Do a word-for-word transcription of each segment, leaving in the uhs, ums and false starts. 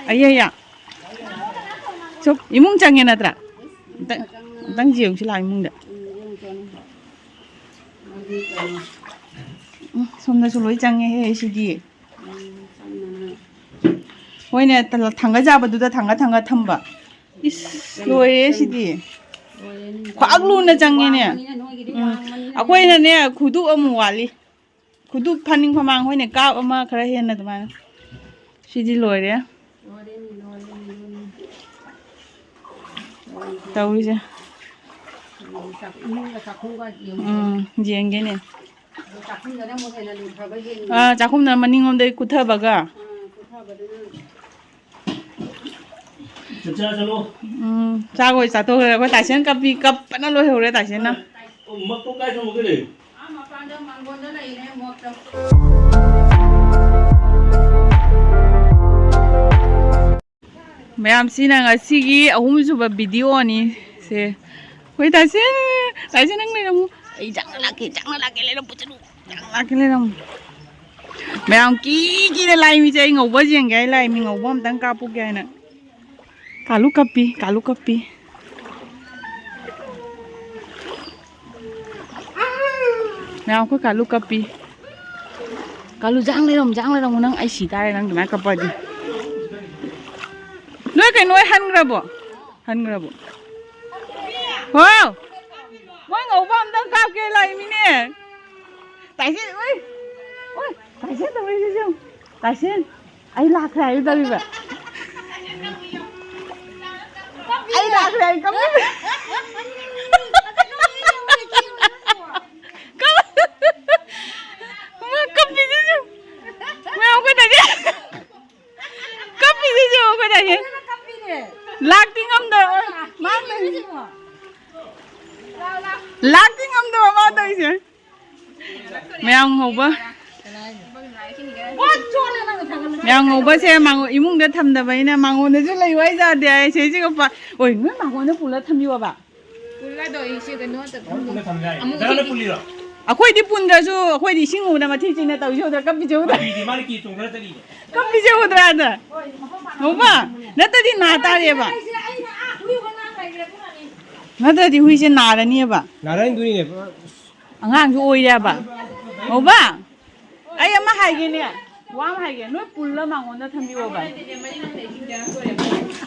ꯑꯌꯥ, ꯑꯌꯥ꯫ ꯁꯨꯝ ꯏꯃꯨꯡ ꯆꯪꯉꯦ ꯅꯠꯇ꯭ꯔꯥ? ꯑꯝꯇꯪ, ꯑꯝꯇꯪ ꯌꯦꯡꯉꯨꯁꯤ ꯂꯥꯛꯑꯣ ꯏꯃꯨꯡꯗ꯫ ꯎꯝ, ꯁꯣꯝꯗꯁꯨ ꯂꯣꯏ ꯆꯪꯉꯦꯍꯦ ꯁꯤꯗꯤ꯫ ꯍꯣꯏꯅꯦ, ꯊꯥꯡꯒꯠ ꯌꯥꯕꯗꯨꯗ ꯊꯥꯡꯒꯠ ꯊꯥꯡꯒꯠ ꯊꯝꯕ꯫ ꯏꯁ, ꯂꯣꯏꯔꯦ ꯁꯤꯗꯤ꯫ ꯈ꯭ꯋꯥꯛ ꯂꯨꯅ ꯆꯪꯉꯦꯅꯦ꯫ ꯎꯝ꯫ ꯑꯩꯈꯣꯏꯅꯅꯦ, ꯈꯨꯗꯨꯞ ꯑꯃꯨꯛ ꯋꯥꯠꯂꯤ꯫ ꯈꯨꯗꯨꯞ ꯐꯥꯅꯤꯡ ꯐꯃꯥꯡ ꯍꯣꯏꯅꯦ, ꯀꯥꯞ ꯑꯃ ꯈꯔ ꯍꯦꯟꯅ ꯑꯗꯨꯃꯥꯏꯅ꯫ ꯁꯤꯗꯤ ꯂꯣꯏꯔꯦ꯫ ꯇꯧꯔꯤꯁꯦ꯫ ꯎꯝ, ꯌꯦꯡꯒꯦꯅꯦ꯫ ꯑꯥ, ꯆꯥꯛꯈꯨꯝꯗꯅ ꯃꯅꯤꯡꯂꯣꯝꯗꯩ ꯀꯨꯠꯊꯕꯒ꯫ ꯎꯝ, ꯆꯥꯛ ꯂꯣꯏ ꯆꯥꯊꯣꯛꯈ꯭ꯔꯦ꯫ ꯑꯩꯈꯣꯏ ꯇꯥꯏꯁꯟ ꯀꯞꯄꯤ, ꯀꯞꯄꯅ ꯂꯣꯏꯍꯧꯔꯦ ꯇꯥꯏꯁꯟꯅ꯫ ꯃꯌꯥꯝ, ꯁꯤꯅ ꯉꯁꯤꯒꯤ ꯑꯍꯨꯝꯁꯨꯕ ꯚꯤꯗꯤꯑꯣꯅꯤ ꯁꯦ꯫ ꯍꯣꯏ, ꯇꯥꯏꯁꯟ, ꯇꯥꯏꯁꯟ, ꯅꯪ ꯂꯩꯔꯝꯃꯨ꯫ ꯑꯩ ꯆꯪꯉ ꯂꯥꯛꯀꯦ, ꯆꯪꯉ ꯂꯥꯛꯀꯦ, ꯂꯩꯔꯝꯃꯨ, ꯆꯠꯂꯨ꯫ ꯆꯪꯉ ꯂꯥꯛꯀꯦ, ꯂꯩꯔꯝꯃꯨ꯫ ꯃꯌꯥꯝ ꯀꯤ ꯀꯤꯅ ꯂꯥꯛꯏ ꯃꯤꯁꯦ, ꯑꯩ ꯉꯧꯕ ꯌꯦꯡꯒꯦ ꯍꯥꯏ ꯂꯥꯛꯏ ꯃꯤ, ꯉꯧꯕ ꯑꯝꯇꯪ ꯀꯥꯞꯄꯨꯒꯦ ꯍꯥꯏꯅ꯫ ꯀꯥꯂꯨ ꯀꯞꯄꯤ, ꯀꯥꯂꯨ ꯀꯞꯄꯤ꯫ ꯃꯌꯥꯝ, ꯑꯩꯈꯣꯏ ꯀꯥꯂꯨ ꯀꯞꯄꯤ꯫ ꯀꯥꯂꯨ, ꯖꯥꯡ ꯂꯩꯔꯝꯃꯨ, ꯖꯥꯡ ꯂꯩꯔꯝꯃꯨ, ꯅꯪ ꯑꯩ ꯁꯤ ꯇꯥꯔꯦ, ꯅꯪ ꯑꯗꯨꯃꯥꯏꯅ ꯀꯞꯄꯗꯤ꯫ ꯅꯣꯏ ꯀꯩꯅꯣ ꯍꯣꯏ ꯍꯟꯈ꯭ꯔꯕꯣ? ꯍꯟꯈ꯭ꯔꯕꯣ? ꯍꯥꯎ! ꯃꯣꯏ ꯉꯧꯕ ꯑꯝꯇꯪ ꯀꯥꯞꯀꯦ ꯂꯥꯛꯏꯃꯤꯅꯦ꯫ ꯇꯥꯏꯁꯦꯟ, ꯎꯏ! ꯎꯏ! ꯇꯥꯏꯁꯦꯟ ꯇꯧꯔꯤꯁꯤꯁꯨ ꯌꯦꯡꯉꯨ꯫ ꯇꯥꯏꯁꯦꯟ! ꯑꯩ ꯂꯥꯛꯈ꯭ꯔꯦ ꯍꯥꯏꯒꯦ ꯇꯧꯔꯤꯕ꯫ ꯑꯩ ꯂꯥꯛꯈ꯭ꯔꯦ ꯍꯥꯏ ꯀꯞꯄꯤ꯫ ꯀꯞ-, ꯃꯥ ꯀꯞꯄꯤꯗꯨꯁꯨ꯫ ꯃꯌꯥꯝ ꯑꯩꯈꯣꯏ ꯇꯥꯏꯁꯦꯟ꯫ ꯀꯞꯄꯤꯁꯤꯁꯨ ꯑꯩꯈꯣꯏ ꯇꯥꯏꯁꯦꯟ꯫ ꯂꯥꯛꯇꯤ ꯉꯝꯗꯕ꯫ ꯃꯥ ꯇꯧꯔꯤꯁꯦ꯫ ꯂꯥꯛꯇꯤ ꯉꯝꯗꯕ ꯃꯥ ꯇꯧꯔꯤꯁꯦ꯫ ꯃꯌꯥꯝ ꯉꯧꯕ꯫ ꯃꯌꯥꯝ ꯉꯧꯕꯁꯦ ꯃꯉꯣ-, ꯏꯃꯨꯡꯗ ꯊꯝꯗꯕꯅꯤꯅ ꯃꯉꯣꯟꯗꯁꯨ ꯂꯩꯌꯨ ꯍꯥꯏ ꯌꯥꯗꯦ ꯍꯥꯏ꯫ ꯁꯤꯁꯤꯒ ꯄ-, ꯑꯣꯏ, ꯅꯣꯏ ꯃꯉꯣꯟꯗ ꯄꯨꯂꯞ ꯊꯝꯕꯤꯌꯣꯕ꯫ ꯄꯨꯜꯂꯗꯣ ꯑꯩꯁꯦ ꯀꯩꯅꯣ ꯇꯧ-, ꯄꯨꯟꯅ ꯊꯝ ꯌꯥꯏ꯫ ꯑꯃꯨꯛ ꯖꯒꯥꯗ ꯁꯤ-, ꯄꯨꯜꯂꯤꯔꯣ? ꯑꯩꯈꯣꯏꯗꯤ ꯄꯨꯟꯗ꯭ꯔꯁꯨ ꯑꯩꯈꯣꯏꯗꯤ ꯏꯁꯤꯡ ꯎꯕꯗ ꯃꯊꯤ ꯆꯤꯟꯅ ꯇꯧꯔꯤꯁꯦ ꯎꯗ꯭ꯔꯥ? ꯀꯞꯄꯤꯁꯦ ꯎꯗ꯭ꯔꯥ? ꯀꯞꯄꯤꯁꯦ ꯎꯗ꯭ꯔꯥ ꯑꯗ? ꯉꯧꯕ, ꯅꯠꯇ꯭ꯔꯗꯤ ꯅꯥ ꯇꯥꯔꯦꯕ꯫ ꯅꯠꯇ꯭ꯔꯗꯤ ꯍꯨꯏꯁꯦ ꯅꯥꯔꯅꯤꯕ꯫ ꯅꯥꯔꯛꯏꯗꯨꯅꯤꯅꯦ꯫ ꯑꯉꯥꯡꯁꯨ ꯑꯣꯏꯔꯦꯕ꯫ ꯉꯧꯕ, ꯑꯩ ꯑꯃ ꯍꯥꯏꯒꯦꯅꯦ, ꯋꯥ ꯑꯃ ꯍꯥꯏꯒꯦ꯫ ꯅꯣꯏ ꯄꯨꯜꯂ ꯃꯉꯣꯟꯗ ꯊꯝꯕꯤꯌꯣꯕ꯫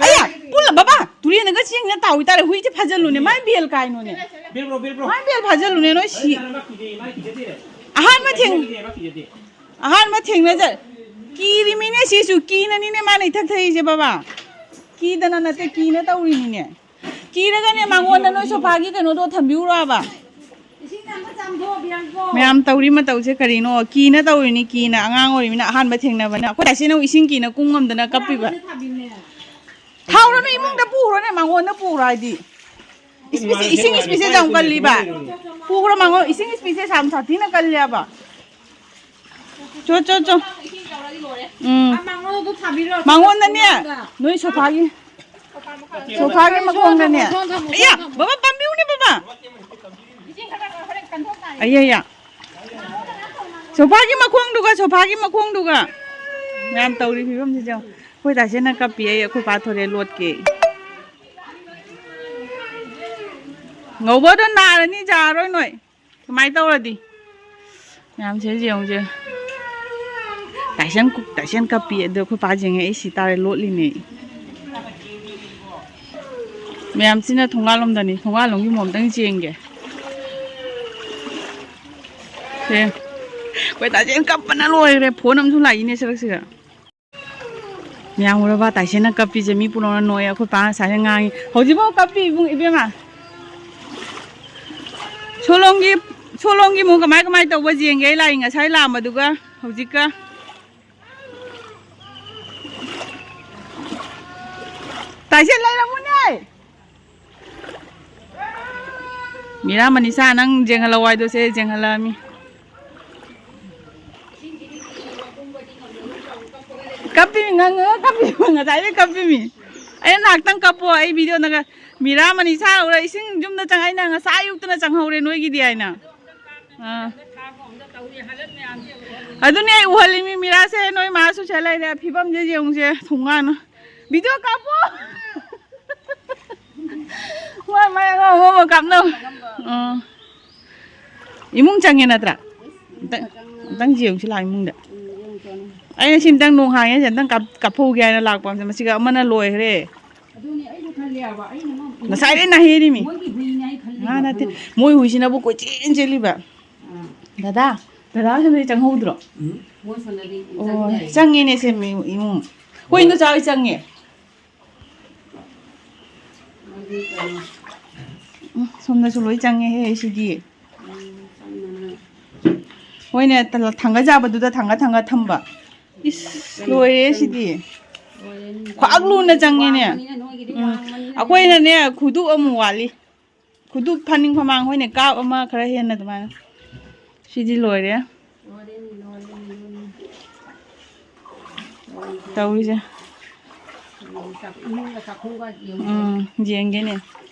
ꯑꯌꯥ, ꯄꯨꯜꯂ ꯕꯕꯥ, ꯇꯨꯔꯦꯟꯗꯒ ꯆꯦꯡꯅ ꯇꯥꯎꯏ ꯇꯥꯔꯦ꯫ ꯍꯨꯏꯁꯦ ꯐꯥꯖꯜꯂꯨꯅꯦ, ꯃꯥꯏ ꯕꯦꯜ ꯀꯥꯏꯅꯣꯅꯦ꯫ ꯕꯦꯜ ꯕ꯭ꯔꯣ, ꯕꯦꯜ ꯕ꯭ꯔꯣ꯫ ꯃꯥꯏ ꯕꯦꯜ ꯐꯥꯖꯜꯂꯨꯅꯦ ꯅꯣꯏ ꯁꯤ꯫ ꯑꯍꯥꯟꯕ ꯊꯦꯡ-, ꯑꯍꯥꯟꯕ ꯊꯦꯡꯅꯖ-, ꯀꯤꯔꯤꯃꯤꯅꯦ ꯁꯤꯁꯨ, ꯀꯤꯅꯅꯤꯅꯦ ꯃꯥꯅ ꯏꯊꯛ ꯊꯛꯏꯁꯦ ꯕꯕꯥ꯫ ꯀꯤꯗꯅ ꯅꯠꯇꯦ, ꯀꯤꯅ ꯇꯧꯔꯤꯅꯤꯅꯦ꯫ ꯀꯤꯔꯒꯅꯦ ꯃꯉꯣꯟꯗ ꯅꯣꯏ ꯁꯣꯐꯥꯒꯤ ꯀꯩꯅꯣꯗꯣ ꯊꯝꯕꯤꯔꯨꯔꯣꯕ꯫ ꯃꯌꯥꯝ ꯇꯧꯔꯤ ꯃꯇꯧꯁꯦ ꯀꯔꯤꯅꯣ? ꯀꯤꯅ ꯇꯧꯔꯤꯅꯤ, ꯀꯤꯅ꯫ ꯑꯉꯥꯡ ꯑꯣꯏꯔꯤꯃꯤꯅ ꯑꯍꯥꯟꯕ ꯊꯦꯡꯅꯕꯅ꯫ ꯑꯩꯈꯣꯏ ꯇꯥꯁꯤꯅ ꯏꯁꯤꯡ ꯀꯤꯅ ꯀꯨꯝ ꯉꯝꯗꯅ ꯀꯞꯄꯤꯕ꯫ ꯊꯥꯎꯔꯅꯨ, ꯏꯃꯨꯡꯗ ꯄꯨꯈ꯭ꯔꯣꯅꯦ, ꯃꯉꯣꯟꯗ ꯄꯨꯈ꯭ꯔꯣ ꯍꯥꯏꯗꯤ꯫ ꯏꯁꯄꯤꯁꯦ-, ꯏꯁꯤꯡ ꯏꯁꯄꯤꯁꯦꯁ ꯌꯥꯝ ꯀꯜꯂꯤꯕ꯫ ꯄꯨꯈ꯭ꯔꯣ ꯃꯉꯣꯟ, ꯏꯁꯤꯡ ꯏꯁꯄꯤꯁꯦꯁ ꯌꯥꯝ ꯁꯥꯊꯤꯅ ꯀꯜꯂꯦꯕ꯫ ꯆꯣ, ꯆꯣ, ꯆꯣ꯫ ꯎꯝ꯫ ꯃꯉꯣꯟꯗꯅꯦ, ꯅꯣꯏ ꯁꯣꯐꯥꯒꯤ, ꯁꯣꯐꯥꯒꯤ ꯃꯈꯣꯡꯗꯅꯦ꯫ ꯑꯌꯥ, ꯕꯕꯥ, ꯄꯥꯝꯕꯤꯌꯨꯅꯦ, ꯕꯕꯥ꯫ ꯑꯌꯥ, ꯑꯌꯥ꯫ ꯁꯣꯐꯥꯒꯤ ꯃꯈꯣꯡꯗꯨꯒ, ꯁꯣꯐꯥꯒꯤ ꯃꯈꯣꯡꯗꯨꯒ꯫ ꯌꯥꯝ ꯇꯧꯔꯤ ꯐꯤꯕꯝꯁꯤꯗ ꯌꯦꯡꯉꯣ꯫ ꯑꯩꯈꯣꯏ ꯇꯥꯁꯦꯅ ꯀꯞꯄꯤ, ꯑꯩ ꯑꯩꯈꯣꯏ ꯄꯥ ꯊꯣꯔꯦ ꯂꯣꯠꯀꯦ꯫ ꯉꯧꯕꯗꯣ ꯅꯥꯔꯅꯤ, ꯌꯥꯔꯣꯏ ꯅꯣꯏ꯫ ꯀꯃꯥꯏꯅ ꯇꯧꯔꯗꯤ? ꯃꯌꯥꯝꯁꯦ ꯌꯦꯡꯉꯨꯁꯦ꯫ ꯇꯥꯏꯁꯟ ꯀꯨꯛ-, ꯇꯥꯏꯁꯟ ꯀꯞꯄꯤ꯫ ꯑꯗꯣ ꯑꯩꯈꯣꯏ ꯄꯥ ꯌꯦꯡꯉꯦ, ꯑꯩ ꯁꯤ ꯇꯥꯔꯦ, ꯂꯣꯠꯂꯤꯅꯦ꯫ ꯃꯌꯥꯝꯁꯤꯅ ꯊꯣꯡꯒꯥꯜꯂꯣꯝꯗꯅꯤ꯫ ꯊꯣꯡꯒꯥꯜꯂꯣꯝꯒꯤ ꯃꯑꯣꯡꯗꯪ ꯆꯦꯟꯒꯦ꯫ ꯁꯦ꯫ ꯑꯩꯈꯣꯏ ꯇꯥꯏꯁꯟ ꯀꯞꯄꯅ ꯂꯣꯏꯔꯦ꯫ ꯐꯣꯟ ꯑꯃꯁꯨ ꯂꯥꯛꯏꯅꯦ ꯁꯔꯛꯁꯤꯗ꯫ ꯃꯌꯥꯝ ꯎꯔꯕ ꯇꯥꯏꯁꯦꯟꯅ ꯀꯞꯄꯤꯁꯦ? ꯃꯤ ꯄꯨꯝꯅꯃꯛꯅ ꯅꯣꯛꯑꯦ꯫ ꯑꯩꯈꯣꯏ ꯄꯥ ꯉꯁꯥꯏꯅ ꯉꯥꯡꯉꯤ꯫ ꯍꯧꯖꯤꯛꯐꯥꯎ ꯀꯞꯄꯤ ꯏꯕꯨꯡ, ꯏꯕꯦꯝꯃ꯫ ꯁꯣꯂꯣꯝꯒꯤ, ꯁꯣꯂꯣꯝꯒꯤ ꯃꯨꯛ ꯀꯃꯥꯏ, ꯀꯃꯥꯏ ꯇꯧꯕ ꯌꯦꯡꯒꯦ ꯑꯩ ꯂꯥꯛꯏ ꯉꯁꯥꯏ ꯂꯥꯛꯑꯝꯕꯗꯨꯒ ꯍꯧꯖꯤꯛꯀ꯫ ꯇꯥꯏꯁꯦꯟ ꯂꯩꯔꯝꯃꯨꯅꯦ꯫ ꯃꯤꯔꯥ ꯃꯅꯤꯁꯥ, ꯅꯪ ꯌꯦꯡꯍꯜꯂꯛꯑꯣ ꯍꯥꯏꯗꯣ ꯁꯦ ꯌꯦꯡꯍꯜꯂꯛꯑꯃꯤ꯫ ꯀꯞꯄꯤꯃꯤ, ꯉꯪꯉꯒ ꯀꯞꯄꯤꯃꯤ, ꯉꯁꯥꯏꯗꯩ ꯀꯞꯄꯤꯃꯤ꯫ ꯑꯩꯅ ꯉꯥꯏꯍꯥꯛꯇꯪ ꯀꯞꯄꯣ, ꯑꯩ ꯚꯤꯗꯤꯑꯣ ꯅꯪꯒ, ꯃꯤꯔꯥ ꯃꯅꯤꯁꯥ ꯎꯔ ꯏꯁꯤꯡ ꯌꯨꯝꯗ ꯆꯪꯉ-, ꯑꯩꯅ ꯉꯁꯥꯏ ꯑꯌꯨꯛꯇꯅ ꯆꯪꯍꯧꯔꯦ ꯅꯣꯏꯒꯤꯗꯤ ꯍꯥꯏꯅ꯫ ꯑꯥ꯫ ꯑꯗꯨꯅꯦ ꯑꯩ ꯎꯍꯜꯂꯤꯃꯤ ꯃꯤꯔꯥꯁꯦ, ꯅꯣꯏ ꯃꯥꯁꯨ ꯁꯤꯗ ꯂꯩꯔꯦ꯫ ꯐꯤꯕꯝꯁꯦ ꯌꯦꯡꯉꯨꯁꯦ, ꯊꯣꯡꯒꯥꯟ꯫ ꯚꯤꯗꯤꯑꯣ ꯀꯥꯞꯄꯣ꯫ ꯃꯥ, ꯃꯥ ꯑꯉꯥꯎ ꯑꯉꯥꯎꯕ ꯀꯥꯞꯅꯧ꯫ ꯑꯥ꯫ ꯏꯃꯨꯡ ꯆꯪꯉꯦ ꯅꯠꯇ꯭ꯔꯥ? ꯑꯝꯇꯪ, ꯑꯝꯇꯪ ꯌꯦꯡꯉꯨꯁꯤ ꯂꯥꯛꯑꯣ ꯏꯃꯨꯡꯗ꯫ ꯑꯩꯅ ꯁꯤ ꯑꯝꯇꯪ ꯅꯣꯡ ꯍꯥꯡꯉꯦ, ꯁꯤ ꯑꯝꯇꯪ ꯀꯥꯞ-, ꯀꯥꯞꯍꯧꯒꯦ ꯍꯥꯏꯅ ꯂꯥꯛꯄ꯫ ꯃꯁꯤꯒ ꯑꯃꯅ ꯂꯣꯏꯈ꯭ꯔꯦ꯫ ꯑꯗꯨꯅꯦ ꯑꯩꯁꯨ ꯈꯜꯂꯦ ꯍꯥꯏꯕ꯫ ꯑꯩꯅ ꯑꯃ ꯉꯁꯥꯏꯗꯩ ꯅꯥꯍꯦꯔꯤꯃꯤ꯫ ꯃꯣꯏꯒꯤ ꯍꯨꯏꯅꯦ ꯑꯩ ꯈꯜꯂꯤꯕ꯫ ꯉꯥ ꯅꯠꯇꯦ꯫ ꯃꯣꯏ ꯍꯨꯏꯁꯤꯅꯕꯨ ꯀꯣꯏꯆꯦꯟ ꯆꯦꯜꯂꯤꯕ꯫ ꯑꯥ꯫ ꯗꯗꯥ, ꯗꯗꯥ ꯁꯣꯝꯗꯗꯤ ꯆꯪꯍꯧꯗ꯭ꯔꯣ? ꯎꯝ꯫ ꯃꯣꯏ ꯁꯣꯝꯗꯗꯤ ꯑꯣ, ꯆꯪꯉꯦ꯫ ꯆꯪꯉꯦꯅꯦ ꯁꯦ ꯃꯤ-, ꯏꯃꯨꯡ꯫ ꯍꯣꯏ, ꯏꯟꯗꯣꯆꯥ ꯍꯣꯏ ꯆꯪꯉꯦ꯫ ꯃꯣꯏꯗꯤ ꯀꯩꯅꯣ꯫ ꯎꯝ, ꯁꯣꯝꯗꯁꯨ ꯂꯣꯏ ꯆꯪꯉꯦꯍꯦ ꯁꯤꯗꯤ꯫ ꯎꯝ, ꯆꯪꯉꯦ꯫ ꯍꯣꯏꯅꯦ, ꯇ-, ꯊꯥꯡꯒꯠ ꯌꯥꯕꯗꯨꯗ ꯊꯥꯡꯒꯠ ꯊꯥꯡꯒꯠ ꯊꯝꯕ꯫ ꯏꯁ, ꯂꯣꯏꯔꯦ ꯁꯤꯗꯤ꯫ ꯂꯣꯏꯔꯦ, ꯃꯤ ꯈ꯭ꯋꯥꯛ ꯂꯨꯅ ꯆꯪꯉꯦꯅꯦ꯫ ꯋꯥꯡꯕꯅꯤꯅ ꯅꯣꯏꯒꯤꯗꯤ ꯎꯝ꯫ ꯋꯥꯡꯕꯅꯤꯅ ꯑꯩꯈꯣꯏꯅꯅꯦ, ꯈꯨꯗꯨꯞ ꯑꯃꯨꯛ ꯋꯥꯠꯂꯤ꯫ ꯈꯨꯗꯨꯞ ꯐꯥꯅꯤꯡ ꯐꯃꯥꯡ ꯍꯣꯏꯅꯦ, ꯀꯥꯞ ꯑꯃ ꯈꯔ ꯍꯦꯟꯅ ꯑꯗꯨꯃꯥꯏꯅ꯫ ꯁꯤꯗꯤ ꯂꯣꯏꯔꯦ꯫ ꯂꯣꯏꯔꯦ, ꯂꯣꯏꯔꯦ, ꯂꯣꯏꯔꯦ꯫ ꯇꯧꯔꯤꯁꯦ꯫ ꯆꯥꯛ-, ꯏꯃꯨꯡꯒ ꯆꯥꯛꯈꯨꯝꯒ ꯌꯦꯡꯉꯨ꯫ ꯎꯝ, ꯌꯦꯡꯒꯦꯅꯦ꯫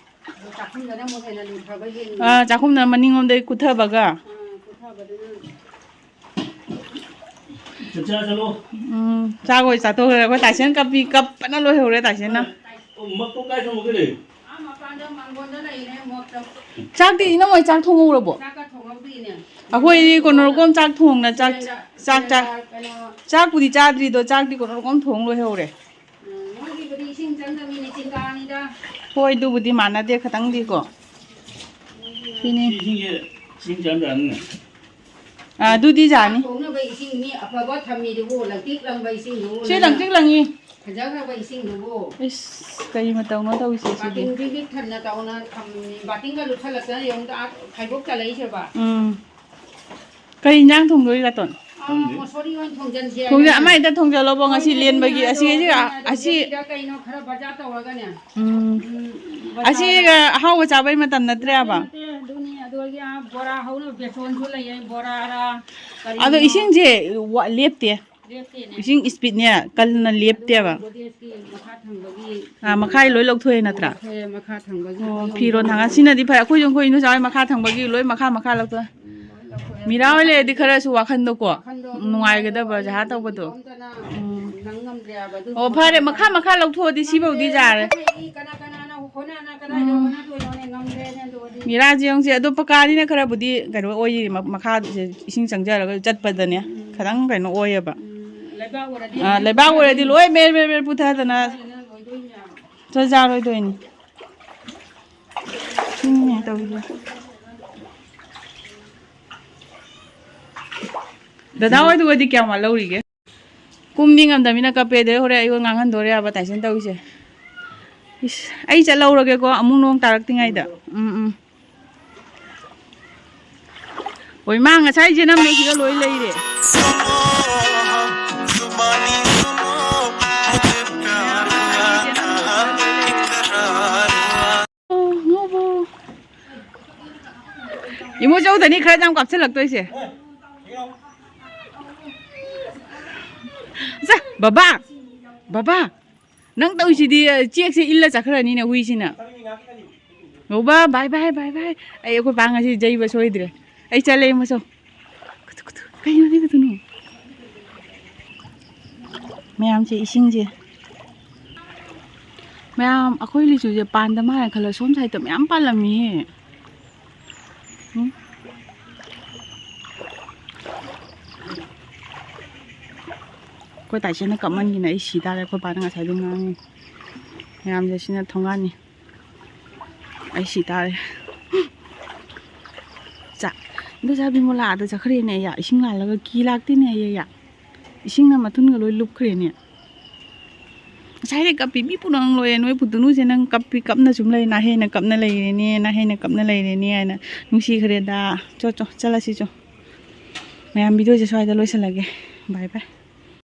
ꯑꯗꯣ ꯆꯥꯛꯈꯨꯝꯗꯅ ꯑꯃꯨꯛ ꯍꯦꯟꯅ ꯂꯨꯈ꯭ꯔꯕ ꯌꯦꯡꯉꯨ꯫ ꯑꯥ, ꯆꯥꯛꯈꯨꯝꯗꯅ ꯃꯅꯤꯡꯂꯣꯝꯗꯒꯤ ꯀꯨꯠꯊꯕꯒ꯫ ꯑꯥ, ꯀꯨꯠꯊꯕꯗꯨꯅ꯫ ꯆꯠꯆꯔ ꯆꯠꯂꯣ꯫ ꯎꯝ, ꯆꯥꯛ ꯂꯣꯏ ꯆꯥꯊꯣꯛꯈ꯭ꯔꯦ꯫ ꯑꯩꯈꯣꯏ ꯇꯥꯏꯁꯟ ꯀꯞꯄꯤ, ꯀꯞꯄꯅ ꯂꯣꯏꯍꯧꯔꯦ ꯇꯥꯏꯁꯟꯅ꯫ ꯑꯣ, ꯃꯞꯇꯣ ꯀꯥꯏ ꯊꯝꯃꯒꯦ? ꯑꯥ, ꯃꯄꯥꯟꯗ ꯃꯥꯡꯒꯣꯟꯗ ꯂꯩꯔꯦ, ꯃꯣꯞꯇꯣ꯫ ꯆꯥꯛꯇꯤ ꯏꯅꯝꯃ ꯍꯣꯏ ꯆꯥꯛ ꯊꯣꯡꯍꯧꯔꯕꯣ? ꯆꯥꯛꯀ ꯊꯣꯡꯍꯧꯗ꯭ꯔꯤꯅꯦ꯫ ꯑꯩꯈꯣꯏꯗꯤ ꯀꯣꯟꯅ ꯔꯣꯀꯣꯝ ꯆꯥꯛ ꯊꯣꯡꯅ ꯆꯥꯛ, ꯁꯤꯂꯤꯟꯗꯔ, ꯆꯥꯛ, ꯆꯥꯛ, ꯁꯤꯂꯤꯟꯗꯔ ꯀꯩꯅꯣ꯫ ꯆꯥꯛꯄꯨꯗꯤ ꯆꯥꯗ꯭ꯔꯤꯗꯣ, ꯆꯥꯛꯇꯤ ꯀꯣꯟꯅ ꯔꯣꯀꯣꯝ ꯊꯣꯡ ꯂꯣꯏꯍꯧꯔꯦ꯫ ꯎꯝ, ꯃꯣꯏꯒꯤꯕꯨꯗꯤ ꯏꯁꯤꯡ ꯆꯪꯗꯕꯅꯤꯅ ꯆꯤꯡꯀꯥꯅꯤꯗ꯫ ꯍꯣꯏ, ꯑꯗꯨꯕꯨꯗꯤ ꯃꯥꯟꯅꯗꯦ ꯈꯇꯪꯗꯤꯀꯣ꯫ ꯁꯤꯅꯤ꯫ ꯏꯁꯤꯡꯁꯦ ꯏꯁꯤꯡ ꯆꯪꯗ꯭ꯔꯕꯅꯤꯅ꯫ ꯑꯥ, ꯑꯗꯨꯗꯤ ꯌꯥꯅꯤ꯫ ꯆꯥꯛ ꯊꯣꯡꯅꯕ ꯏꯁꯤꯡ ꯃꯤ ꯑꯐꯕ ꯊꯝꯃꯤꯗꯨꯕꯨ, ꯂꯪꯇ꯭ꯔꯤꯛ ꯂꯪꯕ ꯏꯁꯤꯡꯗꯨꯕꯨ ꯁꯤ ꯅꯪꯅ ꯂꯪꯇ꯭ꯔꯤꯛ ꯂꯪꯉꯤ꯫ ꯐꯖꯈ꯭ꯔꯕ ꯏꯁꯤꯡꯗꯨꯕꯨ꯫ ꯏꯁ, ꯀꯔꯤ ꯃꯇꯧꯅꯣ ꯇꯧꯔꯤꯁꯦ ꯁꯤꯗꯤ? ꯕꯥꯇꯤꯟ ꯄꯤꯛ ꯄꯤꯛ ꯊꯟꯅ ꯇꯧꯅ ꯊꯝꯃꯤ꯫ ꯕꯥꯇꯤꯟꯒ ꯂꯨꯞꯁꯜꯂꯛꯇꯅ ꯌꯦꯡꯉꯨꯗ, ꯑꯥ ꯐꯥꯏꯕꯣꯛ ꯆꯠꯂꯛꯏꯁꯦꯕ꯫ ꯎꯝ꯫ ꯀꯔꯤ ꯏꯟꯖꯥꯡ ꯊꯣꯡꯗꯣꯔꯤ, ꯂꯥꯇꯣꯟ? ꯑꯥ, ꯈꯪꯗꯦ꯫ ꯃꯣꯁꯣꯔꯤ ꯑꯣꯏꯅ ꯊꯣꯡꯖꯟꯁꯦ ꯊꯣꯡꯖ-, ꯍꯥꯏꯕꯅꯦ꯫ ꯑꯃ ꯍꯦꯛꯇ ꯊꯣꯡꯖꯜꯂꯣꯕꯣ, ꯉꯁꯤ ꯍꯣꯏꯅꯦ, ꯂꯦꯟꯕꯒꯤ꯫ ꯑꯗꯨꯅꯦ, ꯑꯁꯤ, ꯑꯗꯨꯅꯦ, ꯑꯁꯤ, ꯑꯗꯨꯅꯦ, ꯑꯁꯤ꯫ ꯑꯗꯨꯒꯤꯗ ꯀꯩꯅꯣ ꯈꯔ ꯕꯖꯥꯔ ꯇꯧꯔꯒꯅꯦ꯫ ꯎꯝ꯫ ꯎꯝ, ꯕꯖꯥꯔꯗ꯫ ꯑꯁꯤꯒ ꯑꯍꯥꯎꯕ ꯆꯥꯕꯩ ꯃꯇꯝ ꯅꯠꯇ꯭ꯔꯦꯕ꯫ ꯅꯠꯇꯦ, ꯅꯠꯇꯦ, ꯑꯗꯨꯅꯤ, ꯑꯗꯨꯒꯤ, ꯑꯥ, ꯕꯣꯔꯥ ꯍꯧꯅ ꯕꯦꯁꯣꯟꯁꯨ ꯂꯩꯌꯦ, ꯕꯣꯔꯥꯔ ꯑꯗꯣ ꯀꯔꯤꯅꯣ꯫ ꯏꯁꯤꯡꯁꯦ ꯋꯥ-, ꯂꯦꯞꯇꯦ꯫ ꯂꯦꯞꯇꯦꯅꯦ꯫ ꯏꯁꯤꯡ speed ꯅꯦ ꯀꯟꯅ ꯑꯗꯨꯒ ꯂꯦꯞꯇꯦꯕ꯫ ꯒꯣꯗ꯭ꯔꯦꯖꯀꯤ ꯃꯈꯥ ꯊꯪꯕꯒꯤ ꯑꯥ, ꯃꯈꯥꯏ ꯂꯣꯏ ꯂꯧꯊꯣꯛꯑꯦ ꯅꯠꯇ꯭ꯔꯥ? ꯂꯧꯊꯣꯛꯑꯦ, ꯃꯈꯥ ꯊꯪꯕꯒꯤ ꯑꯣ, ꯃꯌꯣꯝ ꯐꯤꯔꯣꯟ ꯊꯪꯕ꯫ ꯍꯥꯡꯉ-, ꯁꯤꯅꯗꯤ ꯐꯔꯦ꯫ ꯑꯩꯈꯣꯏꯁꯨ, ꯑꯩꯈꯣꯏ ꯏꯟꯗꯣꯆꯥ ꯍꯣꯏ ꯃꯈꯥ ꯊꯪꯕꯒꯤ ꯂꯣꯏ ꯃꯈꯥ, ꯃꯈꯥ ꯂꯧꯊꯣꯛꯑꯦ꯫ ꯎꯝ, ꯂꯣꯏ ꯃꯤꯔꯥ ꯍꯣꯏ ꯂꯩꯔꯗꯤ ꯈꯔꯁꯨ ꯋꯥꯈꯟꯗꯣꯀꯣ ꯅꯨꯡꯉꯥꯏꯒꯗꯕ, ꯖꯍꯥ ꯇꯧꯕꯗꯣ꯫ ꯎꯝ꯫ ꯑꯣ, ꯐꯔꯦ, ꯃꯈꯥ ꯃꯈꯥ ꯂꯧꯊꯣꯛꯑꯗꯤ ꯁꯤꯐꯧꯗꯤ ꯌꯥꯔꯦ꯫ ꯃꯤꯔꯥꯁꯦ ꯌꯦꯡꯁꯦ꯫ ꯑꯗꯣ ꯄꯀꯥꯅꯤꯅ ꯈꯔꯕꯨꯗꯤ ꯀꯩꯅꯣ ꯑꯣꯏꯌꯦ, ꯃ-, ꯃꯈꯥꯁꯦ ꯏꯁꯤꯡ ꯆꯪꯖꯔꯒ ꯆꯠꯄꯗꯅꯦ ꯈꯤꯇꯪ ꯀꯩꯅꯣ ꯑꯣꯏꯌꯦꯕ꯫ ꯑꯥ, ꯂꯩꯕꯥꯛ ꯑꯣꯏꯔꯗꯤ ꯂꯣꯏ ꯃꯦꯔ ꯃꯦꯔ ꯃꯦꯔ ꯄꯨꯊꯗꯅ ꯆꯥꯔꯣꯏꯗꯣꯏꯅꯤ꯫ ꯎꯝ, ꯇꯧꯔꯤꯁꯦ꯫ ꯗꯗꯥ ꯍꯣꯏꯗꯨꯒꯗꯤ ꯀꯌꯥꯝ ꯋꯥꯠꯍꯧꯔꯤꯒꯦ? ꯀꯨꯝꯗꯤ ꯉꯝꯗꯃꯤꯅ ꯀꯞꯄꯦ, ꯑꯗꯩ ꯍꯣꯔꯦꯟ ꯑꯩꯉꯣꯟꯗ ꯉꯥꯡꯍꯟꯗꯣꯔꯦꯕ ꯇꯥꯏꯁꯟ ꯇꯧꯔꯤꯁꯦ꯫ ꯏꯁ, ꯑꯩ ꯆꯠꯍꯧꯔꯒꯦꯀꯣ, ꯑꯃꯨꯛ ꯅꯣꯡ ꯇꯥꯔꯛꯇ꯭ꯔꯤꯉꯩꯗ꯫ ꯎꯝ, ꯎꯝ꯫ ꯍꯣꯏ, ꯃꯥ ꯉꯁꯥꯏ ꯆꯦꯅꯝꯅꯦ ꯁꯤꯒ ꯂꯣꯏ ꯂꯩꯔꯦ꯫ ꯑꯣ, ꯉꯧꯕ꯫ ꯏꯃꯣ ꯆꯧꯗꯅꯤ ꯈꯔ ꯌꯥꯝ ꯀꯥꯞꯁꯤꯜꯂꯛꯇꯣꯏꯁꯦ꯫ ꯁꯦ, ꯕꯕꯥ, ꯕꯕꯥ, ꯅꯪ ꯇꯧꯏꯁꯤꯗꯤ, ꯆꯦꯛꯁꯦ ꯏꯜꯂ ꯆꯠꯈ꯭ꯔꯅꯤꯅꯦ ꯍꯨꯏꯁꯤꯅ꯫ ꯉꯧꯕ, bye bye, bye bye꯫ ꯑꯩ ꯑꯩꯈꯣꯏ ꯄꯥ ꯉꯁꯤ ꯌꯩꯕ ꯁꯣꯏꯗ꯭ꯔꯦ꯫ ꯑꯩ ꯆꯠꯂꯦ, ꯏꯃꯣ ꯆꯧ꯫ ꯀꯩꯅꯣꯅꯦ, ꯀꯩꯅꯣ? ꯃꯌꯥꯝꯁꯦ, ꯏꯁꯤꯡꯁꯦ꯫ ꯃꯌꯥꯝ, ꯑꯩꯈꯣꯏ ꯂꯤꯆꯨꯁꯦ ꯄꯥꯟꯗ ꯃꯥꯜꯂꯦ ꯈꯜꯂ, ꯁꯣꯝ ꯁꯥꯏꯗꯠꯇ ꯃꯌꯥꯝ ꯄꯥꯜꯂꯝꯃꯤꯍꯦ꯫ ꯎꯝ꯫ ꯑꯩꯈꯣꯏ ꯇꯥꯏꯁꯟꯅ ꯀꯞꯃꯟꯒꯤꯅ ꯑꯩ ꯁꯤ ꯇꯥꯔꯦ꯫ ꯑꯩꯈꯣꯏ ꯄꯥꯅ ꯉꯁꯥꯏꯗꯩ ꯉꯥꯡꯉꯤ꯫ ꯃꯌꯥꯝꯁꯦ, ꯁꯤꯅ ꯊꯣꯡꯒꯥꯟꯅꯤ꯫ ꯑꯩ ꯁꯤ ꯇꯥꯔꯦ꯫ ꯆꯥ-, ꯏꯟꯗꯣꯆꯥ ꯕꯤꯃꯣꯂꯥ ꯑꯥꯗ ꯆꯠꯈ꯭ꯔꯦꯅꯦ, ꯑꯌꯥ꯫ ꯏꯁꯤꯡ ꯂꯥꯜꯂꯒ ꯀꯤ ꯂꯥꯛꯇꯦꯅꯦ, ꯑꯌꯥ, ꯑꯌꯥ꯫ ꯏꯁꯤꯡꯅ ꯃꯊꯨꯟꯒ ꯂꯣꯏ ꯂꯨꯞꯈ꯭ꯔꯦꯅꯦ꯫ ꯉꯁꯥꯏꯗꯩ ꯀꯞꯄꯤ, ꯃꯤ ꯄꯨꯝꯅꯃꯛ ꯂꯣꯏꯔꯦ꯫ ꯅꯣꯏ ꯄꯨꯇꯨꯅꯨꯁꯦ ꯅꯪ ꯀꯞꯄꯤ, ꯀꯞꯅ ꯁꯨꯝ ꯂꯩ, ꯅꯥꯍꯦꯟꯅ ꯀꯞꯅ ꯂꯩꯔꯦꯅꯦ, ꯅꯥꯍꯦꯟꯅ ꯀꯞꯅ ꯂꯩꯔꯦꯅꯦ ꯍꯥꯏꯅ ꯅꯨꯡꯁꯤꯈ꯭ꯔꯦꯗ꯫ ꯆꯣ, ꯆꯣ, ꯆꯠꯂꯁꯤ ꯆꯣ꯫ ꯃꯌꯥꯝ, video ꯁꯦ ꯁ꯭ꯋꯥꯏꯗ ꯂꯣꯏꯁꯤꯜꯂꯒꯦ꯫ Bye bye꯫